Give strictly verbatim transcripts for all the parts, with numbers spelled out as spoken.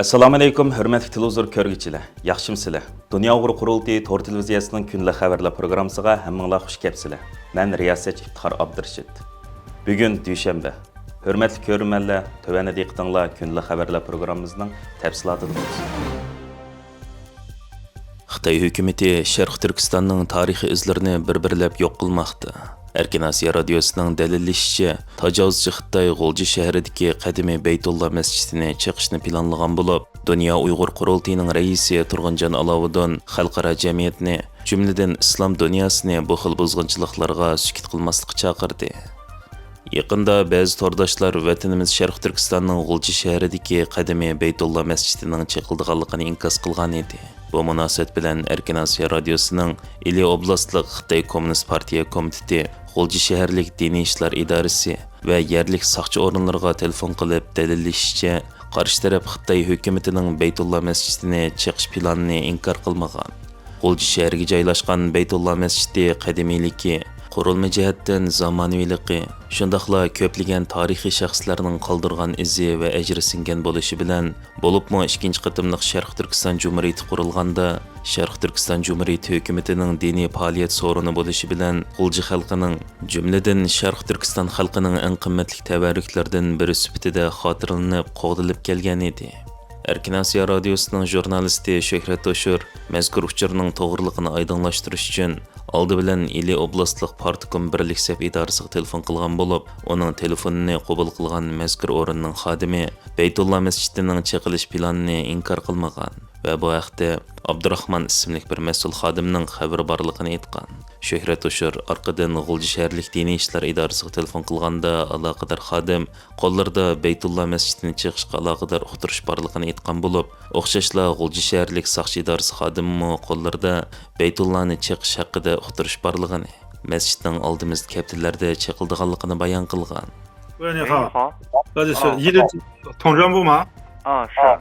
ئەسسالامۇئەلەيكۇم، ھۆرمەتلىك تېلېۋىزور كۆرگۈچىلەر، ياخشىمۇسىلەر؟ دۇنيا ئۇيغۇر قۇرۇلتىيى تور تېلېۋىزىيەسىنىڭ كۈندىلىك خەۋەرلەر پروگراممىسىغا ھەممىڭلار خۇش كەپسىلەر. مەن رىياسەتچى ئىپتىخار ئابدۇرېشىت. بۈگۈن دۈشەنبە. ھۆرمەتلىك كۆرۈرمەنلەر، تۆۋەندە دىققىتىڭلار كۈندىلىك خەۋەرلەر پروگراممىمىزنىڭ تەپسىلاتىدا بولسۇن. خىتاي ھۆكۈمىتى شەرقىي تۈركىستاننىڭ تارىخىي ئىزلىرىنى بىر-بىرلەپ يوق قىلماقتا. ئەركىن ئاسىيا رادىيوسىنىڭ دەلىللىشىچە، تاجاۋۇزچى خىتاي غۇلجا شەھىرىدىكى قەدىمىي بەيتۇللا مەسچىتىنى چېقىشنى پىلانلىغان بولۇپ، دۇنيا ئۇيغۇر قۇرۇلتىيىنىڭ رەئىسى تۇرغۇنجان ئالاۋۇدۇن خەلقئارا جەمئىيەتنى، جۈملىدىن ئىسلام دۇنياسىنى بۇ خىل بۇزغۇنچىلىقلارغا سۈكۈت قىلماسلىققا چاقىردى. يېقىندا بەزى تورداشلار ۋەتىنىمىز شەرقىي تۈركىستاننىڭ غۇلجا شەھىرىدىكى قەدىمىي بەيتۇللا مەسچىتىنىڭ چېقىلىدىغانلىقىنى ئىنكاس قىلغان ئىدى. بۇ مۇناسىۋەت بىلەن ئەركىن ئاسىيا رادىيوسىنىڭ ئىلى ئوبلاستلىق خىتاي كوممۇنىست پارتىيە كومىتېتى، غۇلجا شەھەرلىك دىنىي ئىشلار ئىدارىسى ۋە يەرلىك ساقچى ئورۇنلىرىغا تېلېفون قىلىپ دەلىللىشىچە، قارشى تەرەپ خىتاي ھۆكۈمىتىنىڭ بەيتۇللا مەسچىتىنى چېقىش پىلانىنى ئىنكار قىلمىغان. غۇلجا شەھىرىگە جايلاشقان بەيتۇللا مەسچىتى قەدىمىيلىكى، قۇرۇلما جەھەتتىن زامانىۋىلىقى، شۇنداقلا كۆپلىگەن تارىخىي شەخسلەرنىڭ قالدۇرغان ئىزى ۋە ئەجرى سىڭگەن بولۇشى بىلەن، بولۇپمۇ ئىككىنچى قېتىملىق شەرقىي تۈركىستان جۇمھۇرىيىتى قۇرۇلغاندا، شەرقىي تۈركىستان جۇمھۇرىيىتى ھۆكۈمىتىنىڭ دىنىي پائالىيەت سورۇنى بولۇشى بىلەن، غۇلجا خەلقىنىڭ، جۈملىدىن شەرقىي تۈركىستان خەلقىنىڭ ئەڭ قىممەتلىك تەۋەررۈكلىرىدىن بىرى سۈپىتىدە خاتىرىلىنىپ، قوغدىلىپ كەلگەن ئىدى. ئەركىن ئاسىيا رادىيوسىنىڭ ژۇرنالىستى شۆھرەت ھوشۇر مەزكۇر ئۇچۇرنىڭ توغرىلىقىنى ئايدىڭلاشتۇرۇش ئۈچۈن، ئالدى بىلەن ئىلى ئوبلاستلىق پارتكوم بىرلىك سەپ ئىدارىسىغا تېلېفون قىلغان بولۇپ، ئۇنىڭ تېلېفونىنى قوبۇل قىلغان مەزكۇر ئورۇننىڭ خادىمى بەيتۇللا مەسچىتىنىڭ چېقىلىش پىلانىنى ئىنكار قىلمىغان ۋە بۇ ھەقتە ئابدۇراخمان ئىسىملىك بىر مەسئۇل خادىمنىڭ خەۋىرى بارلىقىنى ئېيتقان. شۆھرەت ھوشۇر ئارقىدىن غۇلجا شەھەرلىك دىنىي ئىشلار ئىدارىسىغا تېلېفون قىلغاندا، ئالاقىدار خادىم قوللىرىدا بەيتۇللا مەسچىتىنى چېقىشقا ئالاقىدار ئۇقتۇرۇش بارلىقىنى ئېيتقان بولۇپ، ئوخشاشلا غۇلجا شەھەرلىك ساقچى ئىدارىسى خادىمىمۇ قوللىرىدا بەيتۇللانى چېقىش ھەققىدە ئۇقتۇرۇش بارلىقىنى، مەسچىتنىڭ ئالدىمىزدا كەپتىلەردە چېقىلىدىغانلىقىنى بايان قىلغان. 喂，你好，好。这里是哦一零，通人部吗？啊，是。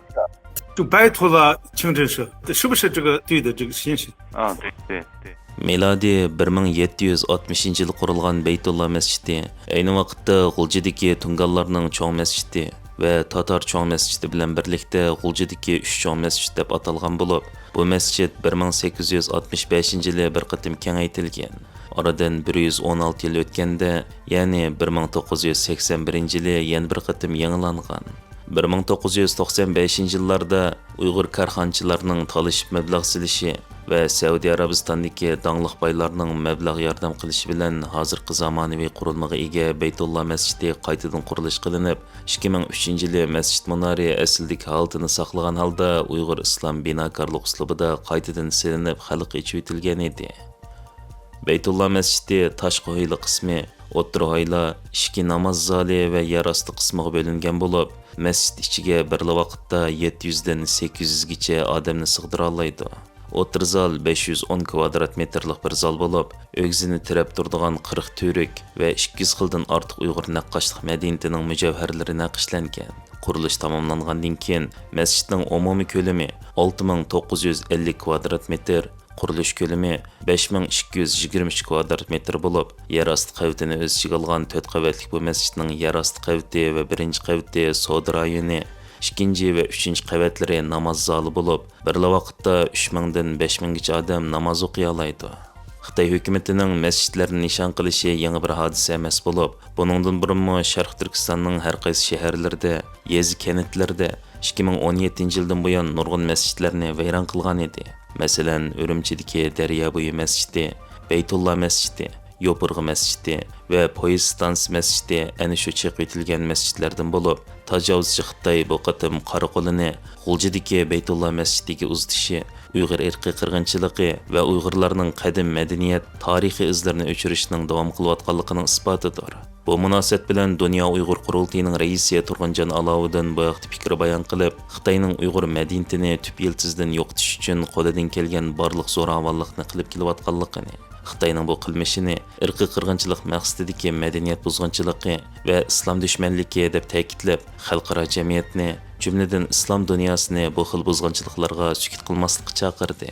就白头了清真寺，是不是这个对的这个信息？啊，对对对。 مىلادىي بىر مىڭ يەتتە يۈز ئاتمىشىنچى يىلى قۇرۇلغان بەيتۇللا مەسچىتى ئەينى ۋاقىتتا غۇلجىدىكى تۇڭگانلارنىڭ چوڭ مەسچىتى ۋە تاتار چوڭ مەسچىتى بىلەن بىرلىكتە غۇلجىدىكى ئۈچ چوڭ مەسچىت دەپ ئاتالغان بولۇپ، بۇ مەسچىت بىر مىڭ سەككىز يۈز ئاتمىش بەشىنچى يىلى بىر قېتىم كېڭەيتىلگەن. ئارىدىن بىر يۈز ئون ئالتە يىل ئۆتكەندە، يەنى بىر مىڭ توققۇز يۈز سەكسەن بىرىنچى يىلى يەنە بىر قېتىم يېڭىلانغان. بىر مىڭ توققۇز يۈز توقسەن بەشىنچى يىللاردا ئۇيغۇر كارخانىچىلارنىڭ تالىشىپ مەبلەغ سېلىشى ۋە سەئۇدى ئەرەبىستاندىكى داڭلىق بايلارنىڭ مەبلەغ ياردەم قىلىشى بىلەن ھازىرقى زامانىۋى قۇرۇلمىغا ئىگە بەيتۇللا مەسچىتى قايتىدىن قۇرۇلۇش قىلىنىپ، ئىككى مىڭ ئۈچىنچى يىلى مەسچىت مۇنارى ئەسلىدىكى ھالىتىنى ساقلىغان ھالدا ئۇيغۇر ئىسلام بىناكارلىق ئۇسلۇبىدا قايتىدىن سېلىنىپ خەلققە ئېچىۋېتىلگەن ئىدى. بەيتۇللا مەسچىتى تاشقى ھويلا قىسمى، ئوتتۇرا ھويلا، ئىچكى ناماز زالى ۋە يەر ئاستى قىسمىغا بۆلۈنگەن بولۇپ، مەسچىت ئىچىگە بىرلا ۋاقىتتا يەتتە يۈزدىن سەككىز يۈزگىچە ئادەمنى سىغدۇرالايدۇ. ئوتتۇرا زال بەش يۈز ئون كۋادرات مېتىرلىق بىر زال بولۇپ، ئۆگزىنى تىرەپ تۇرىدىغان قىرىق تۈۋرۈك ۋە ئىككى يۈز خىلدىن ئارتۇق ئۇيغۇر نەققاشلىق مەدەنىيىتىنىڭ مۇجەۋھەرلىرى نەقىشلەنگەن. قۇرۇلۇش تاماملانغاندىن كېيىن، مەسچىتنىڭ ئومۇمىي كۆلىمى ئالتە مىڭ توققۇز يۈز ئەللىك كۋادرات مېتىر، قۇرۇلۇش كۆلىمى بەش مىڭ ئىككى يۈز يىگىرمە ئۈچ كۋادرات مېتىر بولۇپ، يەر ئاستى قەۋىتىنى ئۆز ئىچىگە ئالغان تۆت قەۋەتلىك بۇ مەسچىتنىڭ يەر ئاستى قەۋىتى ۋە بىرىنچى قەۋىتى سودا رايونى، ئىككىنچى ۋە ئۈچىنچى قەۋەتلىرى ناماز زالى بولۇپ، بىرلا ۋاقىتتا ئۈچ مىڭدىن بەش مىڭگىچە ئادەم ناماز ئوقۇيالايدۇ. خىتاي ھۆكۈمىتىنىڭ مەسچىتلەرنى نىشان قىلىشى يېڭى بىر ھادىسە ئەمەس بولۇپ، بۇنىڭدىن بۇرۇنمۇ شەرقىي تۈركىستاننىڭ ھەر قايسى شەھەرلىرىدە، يېزا، كەنتلىرىدە ئىككى مىڭ ئون يەتتىنچى يىلدىن بۇيان نۇرغۇن مەسچىتلەرنى ۋەيران قىلغان ئىدى. مەسىلەن، ئۈرۈمچىدىكى دەريا بويى مەسچىتى، بەيتۇللا مەسچىتى، يوپۇرغا مەسچىتى ۋە پويىز ستانسا مەسچىتى ئەنە شۇ چېقىۋېتىلگەن مەسچىتلەردىن بولۇپ، تاجاۋۇزچى خىتاي بۇ قېتىم قارا قولىنى غۇلجىدىكى بەيتۇللا مەسچىتىگە ئۇزىتىشى ئۇيغۇر ئىرقىي قىرغىنچىلىقى ۋە ئۇيغۇرلارنىڭ قەدىم مەدەنىيەت، تارىخىي ئىزلىرىنى ئۆچۈرۈشنىڭ داۋام قىلىۋاتقانلىقىنىڭ ئىسپاتىدۇر. بۇ مۇناسىۋەت بىلەن دۇنيا ئۇيغۇر قۇرۇلتىيىنىڭ رەئىسى تۇرغۇنجان ئالاۋۇدىن بۇ ھەقتە پىكىر بايان قىلىپ، خىتاينىڭ ئۇيغۇر مەدەنىيىتىنى تۈپ يىلتىزىدىن يوقىتىش ئۈچۈن قولىدىن كەلگەن بارلىق زوراۋانلىقنى قىلىپ كېلىۋاتقانلىقىنى، خىتاينىڭ بۇ قىلمىشىنى ئىرقىي قىرغىنچىلىق مەقسىتىدىكى مەدەنىيەت بۇزغۇنچىلىقى ۋە ئىسلام دۈشمەنلىكى دەپ تەكىتلەپ، خەلقئارا جەمئىيەتنى، جۈملىدىن ئىسلام دۇنياسىنى بۇ خىل بۇزغۇنچىلىقلارغا سۈكۈت قىلماسلىققا چاقىردى.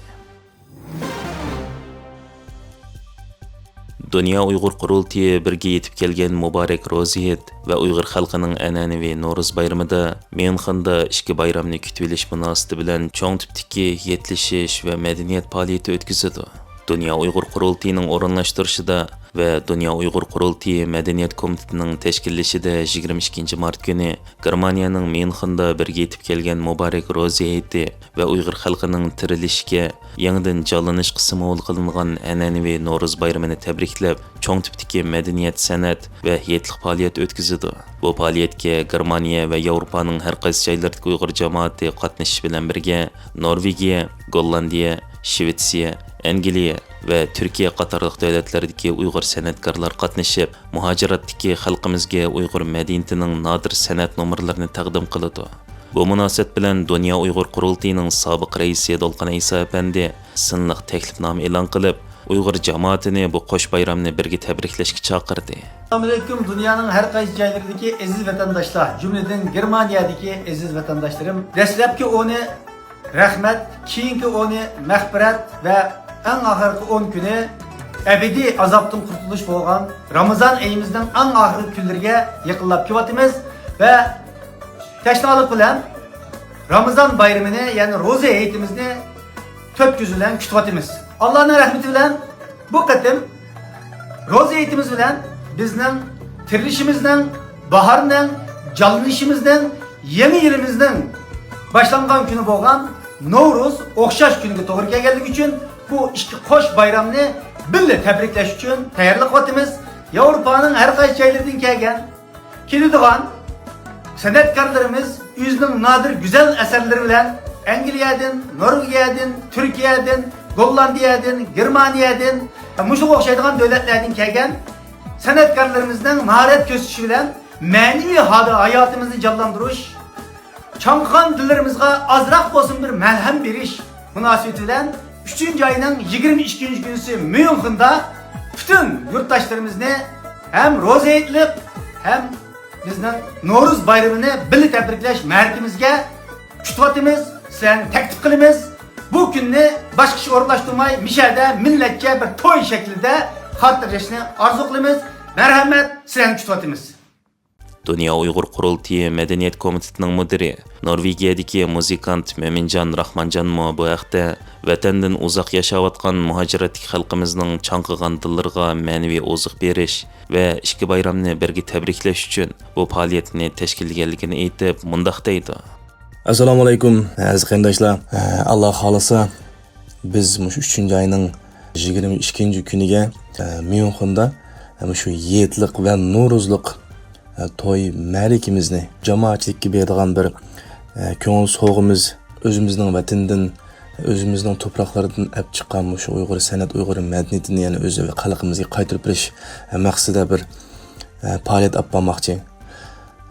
دۇنيا ئۇيغۇر قۇرۇلتىيى بىرگە يېتىپ كەلگەن مۇبارەك روزى ھېيت ۋە ئۇيغۇر خەلقىنىڭ ئەنئەنىۋى نورۇز بايرىمىدا ميۇنخېندا ئىككى بايرامنى كۈتۈۋېلىش مۇناسىۋىتى بىلەن چوڭ تىپتىكى ھېيتلىشىش ۋە مەدەنىيەت پائالىيىتى ئۆتكۈزىدۇ. دۇنيا ئۇيغۇر قۇرۇلتىيىنىڭ ئورۇنلاشتۇرۇشىدا ۋە دۇنيا ئۇيغۇر قۇرۇلتىيى مەدەنىيەت كومىتېتىنىڭ تەشكىللىشىدە يىگىرمە ئىككىنچى مارت كۈنى گېرمانىيەنىڭ ميۇنخېندا بىرگە يېتىپ كەلگەن مۇبارەك روزى ھېيتى ۋە ئۇيغۇر خەلقىنىڭ تىرىلىشىگە، يېڭىدىن جانلىنىشقا سىمۋول قىلىنغان ئەنئەنىۋى نورۇز بايرىمىنى تەبرىكلەپ، چوڭ تىپتىكى مەدەنىيەت، سەنئەت ۋە ھېيتلىق پائالىيەت ئۆتكۈزىدۇ. بۇ پائالىيەتكە گېرمانىيە ۋە ياۋروپانىڭ ھەر قايسى جايلىرىدىكى ئۇيغۇر جامائىتى قاتنىشىش بىلەن بىرگە، نورۋېگىيە، گوللاندىيە، شىۋېتسىيە، ئەنگلىيە ۋە تۈركىيە قاتارلىق دۆلەتلەردىكى ئۇيغۇر سەنئەتكارلار قاتنىشىپ، مۇھاجىراتتىكى خەلقىمىزگە ئۇيغۇر مەدەنىيىتىنىڭ نادىر سەنئەت نومۇرلىرىنى تەقدىم قىلىدۇ. بۇ مۇناسىۋەت بىلەن دۇنيا ئۇيغۇر قۇرۇلتىيىنىڭ سابىق رەئىسى دولقۇن ئەيسا ئەپەندى سىنلىق تەكلىپنامە ئېلان قىلىپ، ئۇيغۇر جامائىتىنى بۇ قوش بايرامنى بىرگە تەبرىكلەشكە چاقىردى. ئەسسالامۇئەلەيكۇم، دۇنيانىڭ ھەر قايسى جايلىرىدىكى ئەزىز ۋەتەنداشلار، جۈملىدىن گېرمانىيەدىكى ئەزىز ۋەتەنداشلىرىم. دەسلەپكى ئونى رەھمەت، كېيىنكى ئونى مەغپىرەت ۋە ئەڭ ئاخىرقى ئون كۈنى ئەبەدىي ئازابتىن قۇتۇلۇش بولغان رامىزان ئېيىمىزنىڭ ئەڭ ئاخىرقى كۈنلىرىگە يېقىنلاپ كېلىۋاتىمىز ۋە تەشنالىق بىلەن رامىزان بايرىمىنى، يەنى روزا ھېيتىمىزنى تۆت كۆز بىلەن كۈتۈۋاتىمىز. ئاللانىڭ رەھمىتى بىلەن بۇ قېتىم روزا ھېيتىمىز بىلەن بىزنىڭ تىرىلىشىمىزنىڭ، باھارنىڭ، جانلىنىشىمىزنىڭ، يېڭى يىلىمىزنىڭ باشلانغان كۈنى بولغان نورۇز ئوخشاش كۈنگە توغرا كەلگەنلىكى ئۈچۈن بۇ ئىككى قوش بايرامنى بىللە تەبرىكلەش ئۈچۈن تەييارلىق قىلىۋاتىمىز. ياۋروپانىڭ ھەر قايسى جايلىرىدىن كەلگەن كېلىدىغان سەنئەتكارلىرىمىز ئۆزىنىڭ نادىر گۈزەل ئەسەرلىرى بىلەن ئەنگلىيەدىن، نورۋېگىيەدىن، تۈركىيەدىن، گوللاندىيەدىن، گېرمانىيەدىن، مۇشۇغا ئوخشايدىغان دۆلەتلەردىن كەلگەن سەنئەتكارلىرىمىزنىڭ ماھارەت كۆرسىتىشى بىلەن مەنىۋى ھالدا ھاياتىمىزنى جانلاندۇرۇش، چاڭقىغان دىللىرىمىزغا ئازراق بولسۇن بىر مەلھەم بېرىش مۇناسىۋىتى بىلەن ئۈچىنچى ئاينىڭ يىگىرمە ئىككىنچى كۈنىسى ميۇنخېندا پۈتۈن يۇرتداشلىرىمىزنى ھەم روزا ھېيتلىق، ھەم بىزنىڭ نورۇز بايرىمىنى بىللە تەبرىكلەش مەرىكىمىزگە كۈتۈۋاتىمىز، سىلەرنى تەكلىپ قىلىمىز. بۇ كۈننى باشقا ئىش ئورۇنلاشتۇرماي، مىشەدە مىللەتچە بىر توي شەكلىدە خاتىرىلەشنى ئارزۇ قىلىمىز. مەرھەمەت، سىلەرنى كۈتۈۋاتىمىز. دۇنيا ئۇيغۇر قۇرۇلتىيى مەدەنىيەت كومىتېتىنىڭ مۇدىرى، نورۋېگىيەدىكى مۇزىكانت مۆمىنجان راخمانجانمۇ بۇ ھەقتە ۋەتەندىن ئۇزاق ياشاۋاتقان مۇھاجىرەتتىكى خەلقىمىزنىڭ چاڭقىغان دىللىرىغا مەنىۋى ئوزۇق بېرىش ۋە ئىككى بايرامنى بىرگە تەبرىكلەش ئۈچۈن بۇ پائالىيەتنى تەشكىللىگەنلىكىنى ئېيتىپ، مۇنداق دەيدۇ. ئەسسالامۇئەلەيكۇم، ئەزىز قېرىنداشلار. ئاللا خالىسا، بىز مۇشۇ ئۈچىنچى ئاينىڭ يىگىرمە ئىككىنچى كۈنىگە، ئە، ميۇنخېندا، ئە، مۇشۇ ھېيتلىق ۋە نورۇزلۇق، ئە، توي مەرىكىمىزنى جامائەتچىلىككە بېرىدىغان بىر، ئە، كۆڭۈل سوۋغىمىز، ئۆزىمىزنىڭ ۋەتىنىدىن، ئۆزىمىزنىڭ توپراقلىرىدىن ئەپ چىققان مۇشۇ ئۇيغۇر سەنئەت، ئۇيغۇر مەدەنىيىتىنى يەنە ئۆز خەلقىمىزگە قايتۇرۇپ بېرىش، ئە، مەقسىتىدە بىر، ئە، پائالىيەت ئاپ بارماقچى.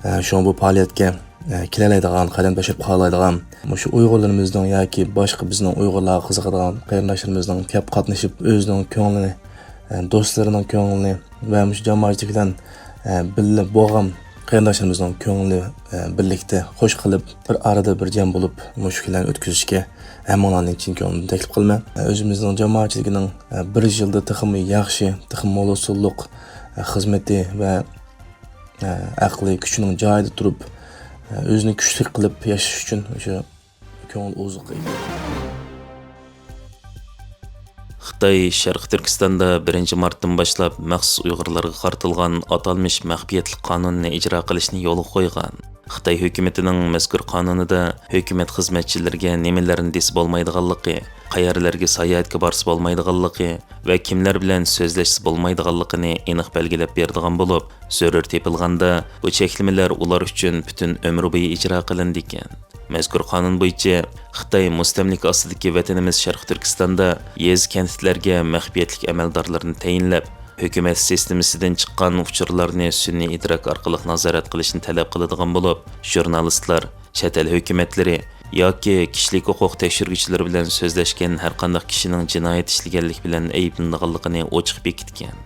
ئە، شۇڭا بۇ پائالىيەتكە، ئە، كېلەلەيدىغان، قەدەم تەشرىپ قىلالايدىغان، مۇشۇ ئۇيغۇرلىرىمىزنىڭ ياكى باشقا بىزنىڭ ئۇيغۇرلارغا قىزىقىدىغان قېرىنداشلىرىمىزنىڭ كەپ قاتنىشىپ، ئۆزىنىڭ كۆڭلىنى، ئە، دوستلىرىنىڭ كۆڭلىنى ۋە مۇشۇ جامائەتچىلىك بىلەن، ئە، بىللە بولغان قېرىنداشلىرىمىزنىڭ كۆڭلىنى، ئە، بىرلىكتە خوش قىلىپ، بىر ئارىدا بىر جەم بولۇپ، مۇشۇ كۈنلەرنى ئۆتكۈزۈشكە ھەممىڭلارنى چىن كۆڭلۈمدىن تەكلىپ قىلىمەن. ئە، ئۆزىمىزنىڭ جامائەتچىلىكىنىڭ، ئە، بىر يىلدا تېخىمۇ ياخشى، تېخىمۇ مول ھوسۇللۇق، ئە، خىزمىتى ۋە ئە، ئەقلى كۈچىنىڭ جايىدا تۇرۇپ، ئە، ئۆزىنى كۈچلۈك قىلىپ ياشاش ئۈچۈن ئاشۇ كۆڭۈل ئوزۇقى. خىتاي شەرقىي تۈركىستاندا بىرىنچى مارتتىن باشلاپ مەخسۇس ئۇيغۇرلارغا قارىتىلغان ئاتالمىش مەخپىيەتلىك قانۇننى ئىجرا قىلىشنى يولغا قويغان. خىتاي ھۆكۈمىتىنىڭ مەزكۇر قانۇنىدا ھۆكۈمەت خىزمەتچىلىرىگە نېمىلەرنى دېسە بولمايدىغانلىقى، قەيەرلەرگە ساياھەتكە بارسا بولمايدىغانلىقى، ۋە كىملەر بىلەن سۆزلەشسە بولمايدىغانلىقىنى ئېنىق بەلگىلەپ بېرىدىغان بولۇپ، زۆرۈر تېپىلغاندا بۇ چەكلىمىلەر ئۇلار ئۈچۈن پۈتۈن ئۆمۈر بويى ئىجرا قىلىنىدىكەن. مەزكۇر قانۇن بويىچە خىتاي مۇستەملىكە ئاستىدىكى ۋەتىنىمىز شەرقىي تۈركىستاندا يېزا، كەنتلەرگە مەخپىيەتلىك ئەمەلدارلىرىنى تەيىنلەپ، ھۆكۈمەت سىستېمىسىدىن چىققان ئۇچۇرلارنى سۈنئىي ئىدراك ئارقىلىق نازارەت قىلىشنى تەلەپ قىلىدىغان بولۇپ، ژۇرنالىستلار، چەت ئەل ھۆكۈمەتلىرى ياكى كىشىلىك ھوقۇق تەكشۈرگۈچىلىرى بىلەن سۆزلەشكەن ھەرقانداق كىشىنىڭ جىنايەت ئىشلىگەنلىك بىلەن ئەيىبلىنىدىغانلىقىنى ئوچۇق بېكىتكەن.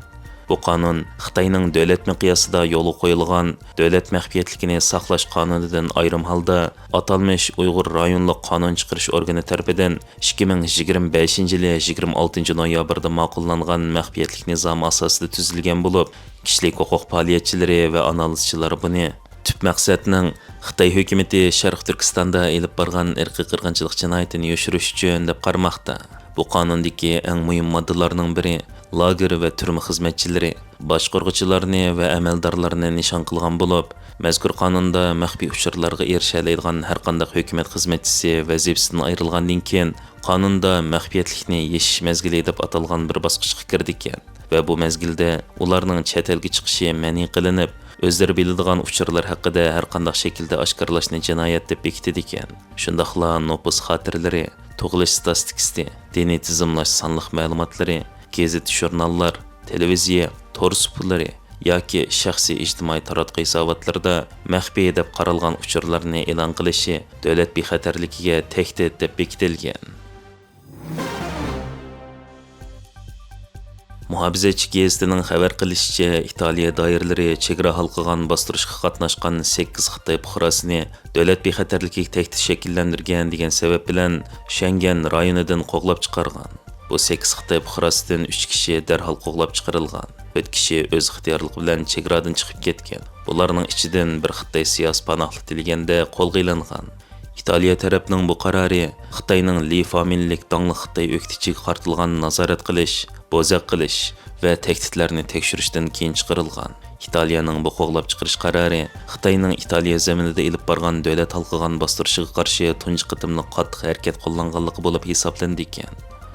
بۇ قانۇن خىتاينىڭ دۆلەت مىقياسىدا يولغا قويۇلغان دۆلەت مەخپىيەتلىكىنى ساقلاش قانۇنىدىن ئايرىم ھالدا، ئاتالمىش ئۇيغۇر رايونلۇق قانۇن چىقىرىش ئورگىنى تەرىپىدىن ئىككى مىڭ يىگىرمە بەشىنچى يىلى يىگىرمە ئالتىنچى نويابىردا ماقۇللانغان مەخپىيەتلىك نىزامى ئاساسىدا تۈزۈلگەن بولۇپ، كىشىلىك ھوقۇق پائالىيەتچىلىرى ۋە ئانالىزچىلار بۇنى تۈپ مەقسەتنىڭ خىتاي ھۆكۈمىتى شەرقىي تۈركىستاندا ئېلىپ بارغان ئىرقىي قىرغىنچىلىق جىنايىتىنى يوشۇرۇش ئۈچۈن دەپ قارىماقتا. بۇ قانۇندىكى ئەڭ مۇھىم ماددىلارنىڭ بىرى لاگېر ۋە تۈرمە خىزمەتچىلىرى، باشقۇرغۇچىلارنى ۋە ئەمەلدارلارنى نىشان قىلغان بولۇپ، مەزكۇر قانۇندا مەخپىي ئۇچۇرلارغا ئېرىشەلەيدىغان ھەرقانداق ھۆكۈمەت خىزمەتچىسى ۋەزىپىسىدىن ئايرىلغاندىن كېيىن، قانۇندا مەخپىيەتلىكنى يېشىش مەزگىلى دەپ ئاتالغان بىر باسقۇچقا كىرىدىكەن ۋە بۇ مەزگىلدە ئۇلارنىڭ چەت ئەلگە چىقىشى مەنئى قىلىنىپ، ئۆزلىرى بىلىدىغان ئۇچۇرلار ھەققىدە ھەرقانداق شەكىلدە ئاشكارىلاشنى جىنايەت دەپ بېكىتىدىكەن. شۇنداقلا نوپۇس خاتىرىلىرى، تۇغۇلۇش ستاتىستىكىسى، دىنىي تىزىملاش سانلىق مەلۇماتلىرى، گېزىت-ژۇرناللار، تېلېۋىزىيە، تور سۇپىلىرى ياكى شەخسىي ئىجتىمائىي تاراتقۇ ھېساباتلىرىدا مەخپىي دەپ قارالغان ئۇچۇرلارنى ئېلان قىلىشى دۆلەت بىخەتەرلىكىگە تەھدىت دەپ بېكىتىلگەن. مۇھاپىزەتچى گېزىتىنىڭ خەۋەر قىلىشىچە، ئىتالىيە دائىرىلىرى چېگرا ھالقىغان باستۇرۇشقا قاتناشقان سەككىز خىتاي پۇقراسىنى دۆلەت بىخەتەرلىكىگە تەھدىت شەكىللەندۈرگەن دېگەن سەۋەب بىلەن شەنگەن رايونىدىن قوغلاپ چىقارغان. بۇ سەككىز خىتاي پۇقراسىدىن ئۈچ كىشى دەرھال قوغلاپ چىقىرىلغان. تۆت كىشى ئۆز ئىختىيارلىقى بىلەن چېگرادىن چىقىپ كەتكەن. بۇلارنىڭ ئىچىدىن بىر خىتاي سىياسىي پاناھلىق تىلىگەندە قولغا ئېلىنغان. ئىتالىيە تەرەپنىڭ بۇ قارارى خىتاينىڭ لى فامىلىلىك داڭلىق خىتاي ئۆكتىچىگە قارىتىلغان نازارەت قىلىش، بوزەك قىلىش ۋە تەھدىتلەرنى تەكشۈرۈشتىن كېيىن چىقىرىلغان. ئىتالىيەنىڭ بۇ قوغلاپ چىقىرىش قارارى خىتاينىڭ ئىتالىيە زېمىنىدا ئېلىپ بارغان دۆلەت ھالقىغان باستۇرۇشىغا قارشى تۇنجى قېتىملىق قاتتىق ھەرىكەت قوللانغانلىقى بولۇپ ھېسابلىنىدىكەن.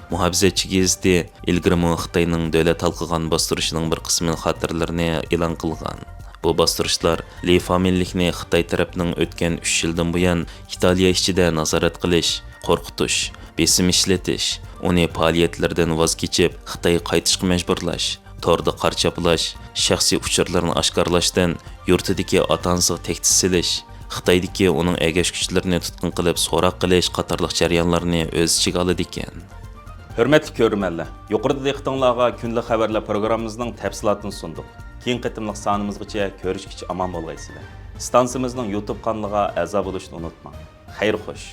مۇھاپىزەتچى گېزىتى ئىلگىرىمۇ خىتاينىڭ دۆلەت ھالقىغان باستۇرۇشىنىڭ بىر قىسمى خاتىرىلىرىنى ئېلان قىلغان. بۇ باستۇرۇشلار لى فامىلىلىكنى خىتاي تەرەپنىڭ ئۆتكەن ئۈچ يىلدىن بۇيان ئىتالىيە ئىچىدە نازارەت قىلىش، قورقۇتۇش، بېسىم ئىشلىتىش، ئۇنى پائالىيەتلىرىدىن ۋاز كېچىپ، خىتايغا قايتىشقا مەجبۇرلاش، توردا قارا چاپلاش، شەخسىي ئۇچۇرلىرىنى ئاشكارىلاشتىن يۇرتىدىكى ئاتا-ئانىسىغا تەھدىت سېلىش، خىتايدىكى ئۇنىڭ ئەگەشكۈچىلىرىنى تۇتقۇن قىلىپ سوراق قىلىش قاتارلىق جەريانلارنى ئۆز ئىچىگە ئالىدىكەن. ھۆرمەتلىك كۆرۈرمەنلەر، يۇقىرىدا دىققىتىڭلارغا كۈندىلىك خەۋەرلەر پروگراممىمىزنىڭ تەپسىلاتىنى سۇندۇق. كېيىنكى قېتىملىق سانىمىزغىچە كۆرۈشكىچە ئامان بولغايسىلەر. ئىستانسىمىزنىڭ يۇتۇب قانىلىغا ئەزا بولۇشنى ئۇنتۇماڭ. خەير خوش.